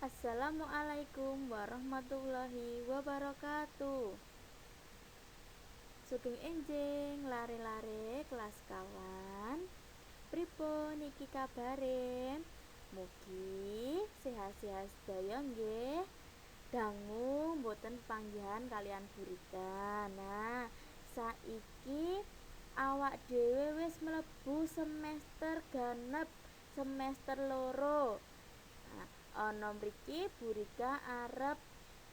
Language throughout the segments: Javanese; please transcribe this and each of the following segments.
Assalamualaikum warahmatullahi wabarakatuh. Sugeng enjing lare-lare kelas kawan. Pripun iki kabare? Mugi sehat-sehat sedaya nggih. Dangu mboten panggihan kalian Bu Rika. Nah, saiki awak dhewe wis mlebu semester ganep, semester 2. Nah, ana mriki Bu Rika arep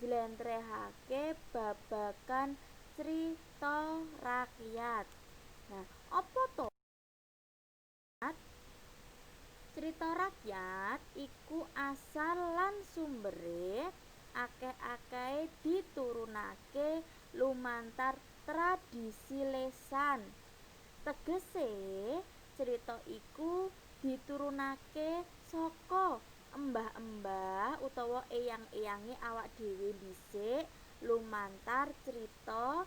njlentrehake babagan crita rakyat. Nah, apa to? Crita rakyat iku asal lan sumbere akeh-akehe diturunake lumantar tradisi lesan. Tegese crita iku diturunake saka embah-embah utawa eyang-eyange awak dhewe dhisik lumantar crita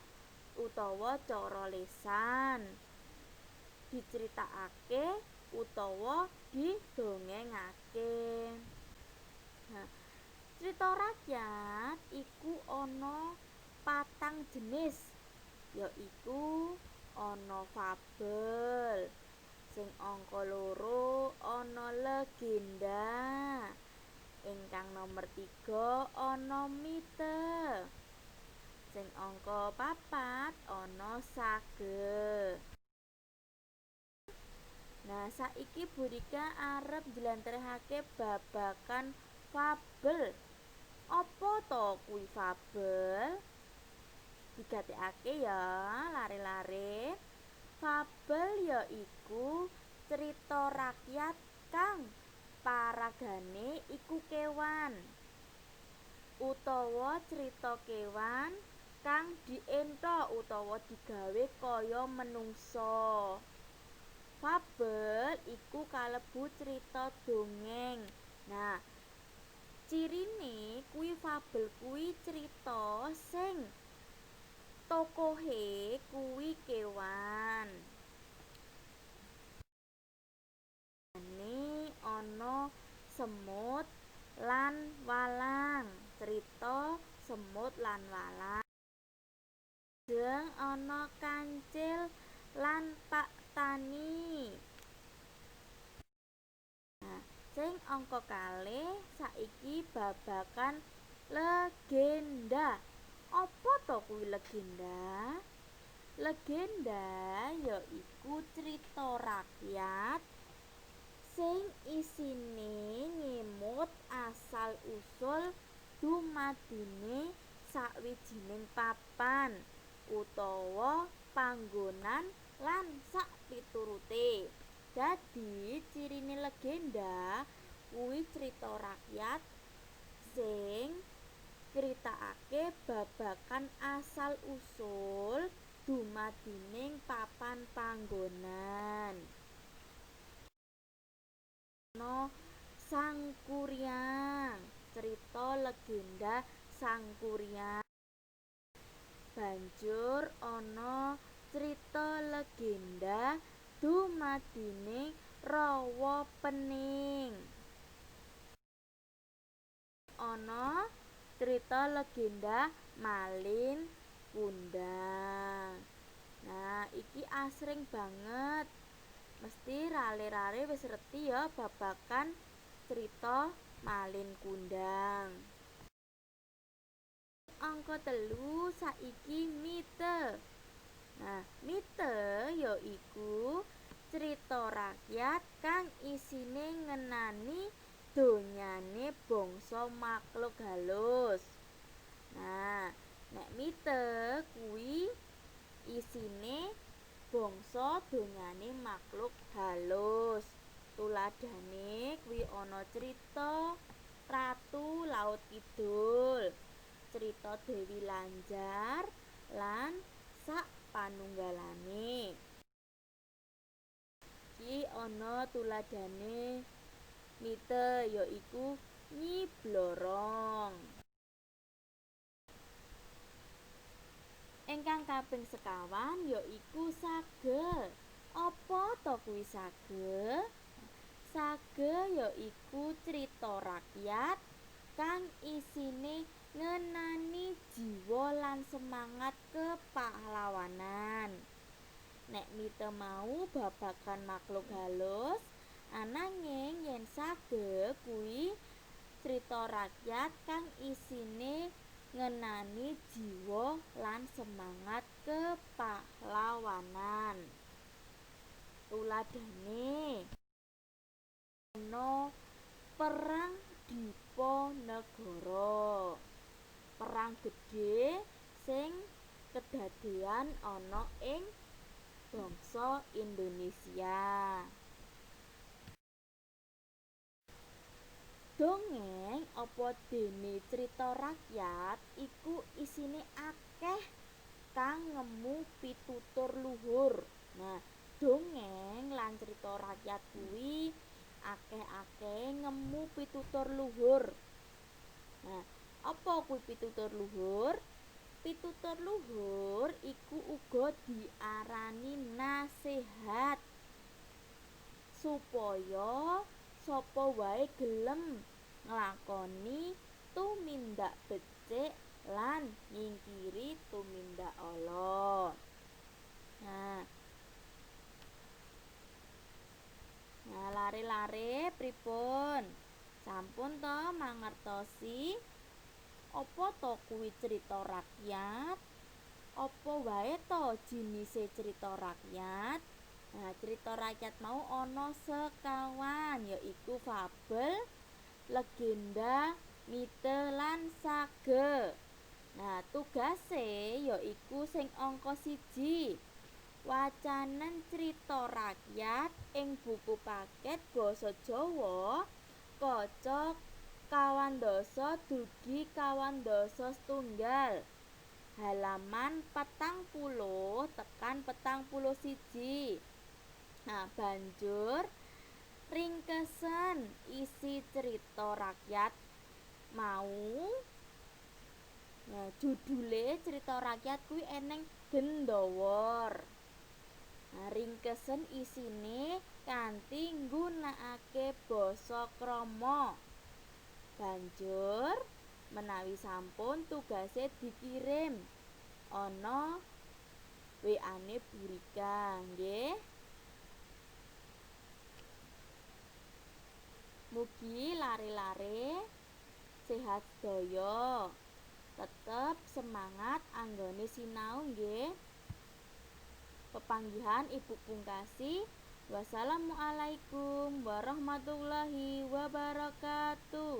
utawa cara lesan, diceritakake utawa didongengake. Nah, crita rakyat iku ana patang jenis, yaiku ana fabel, sing angka 2 ana legenda, ingkang nomer 3 ana mite, sing angka 4 ana sage. Nah, saiki Bu Rika arep njlentrehake babagan fabel. Apa to kuwi fabel? Digatekake ya, lare-lare. Fabel yaiku crita rakyat kang paragane iku kewan utawa crita kewan kang dientho utawa digawe kaya menungsa. Fabel iku kalebu crita dongeng. Nah, cirine kuwi fabel kuwi crita sing tokohe kuwi kewan. Ane ana semut lan walang, crita semut lan walang. Lajeng ana kancil lan Pak Tani. Nah, sing angka 2 saiki babagan legenda. Apa to kuwi legenda? Legenda yaiku crita rakyat sing isine ngemut asal usul dumadine sawijining papan utawa panggonan lan sak piturute. Dadi cirine legenda kuwi crita rakyat sing nyritakake babagan asal usul dumadining papan panggonan. Ana Sangkuriang, crita legenda Sangkuriang. Banjur ana crita legenda dumadining Rawa Pening. Ana crita legenda Malin Kundang. Nah, iki asring banget. Mesti rale-rare wis reti ya babagan crita Malin Kundang. Angka 3 saiki mite. Nah, mite yaiku crita rakyat kang isine ngenani donyane bangsa makhluk halus. Nah, nek mite kuwi isine bangsa donyane makhluk halus. Tuladhane kuwi ana crita Ratu Laut Kidul, crita Dewi Lanjar lan sak panunggalane. Iki ana tuladhane mite yaiku Nyi Blorong. Ingkang kaping sekawan yaiku sage. Apa to kuwi sage? Sage yaiku crita rakyat kang isine ngenani jiwa lan semangat kepahlawanan. Nek mite mau babagan makhluk halus, ananging yen sage kuwi crita rakyat kang isine ngenani jiwa lan semangat kepahlawanan. Tuladhane ana Perang Diponegoro. Perang gedhe sing kedadean ana ing bangsa Indonesia. Dongeng apa dene crita rakyat iku isine akeh kang ngemu pitutur luhur. Nah, dongeng lan crita rakyat kuwi akeh-akeh ngemu pitutur luhur. Nah, apa kuwi pitutur luhur? Pitutur luhur iku uga diarani nasihat supaya sapa wae gelem nglakoni tumindak becik lan nyingkiri tumindak ala. Nah, lare-lare pripun? Sampun to mangertosi apa to kuwi crita rakyat? Apa wae to jinise crita rakyat? Nah, crita rakyat mau ana sekawan, yaiku fabel, legenda, mite lan sage. Nah, tugase yaiku sing angka 1, wacanen crita rakyat ing buku paket basa Jawa kaca 18 dugi 18 halaman 40 tekan 41. Nah, banjur ringkesen isi cerita rakyat mau. Nah, judule cerita rakyat kuwi eneng Gendawor. Nah, ringkesen isine kanthi nggunakake basa krama. Banjur menawi sampun tugase dikirim ana WA-ne Bu Rika nggih. Mugi lare-lare sehat sedaya. Tetep semangat anggone sinau nggih. Pepanggihan Ibu pungkasi. Wassalamualaikum warahmatullahi wabarakatuh.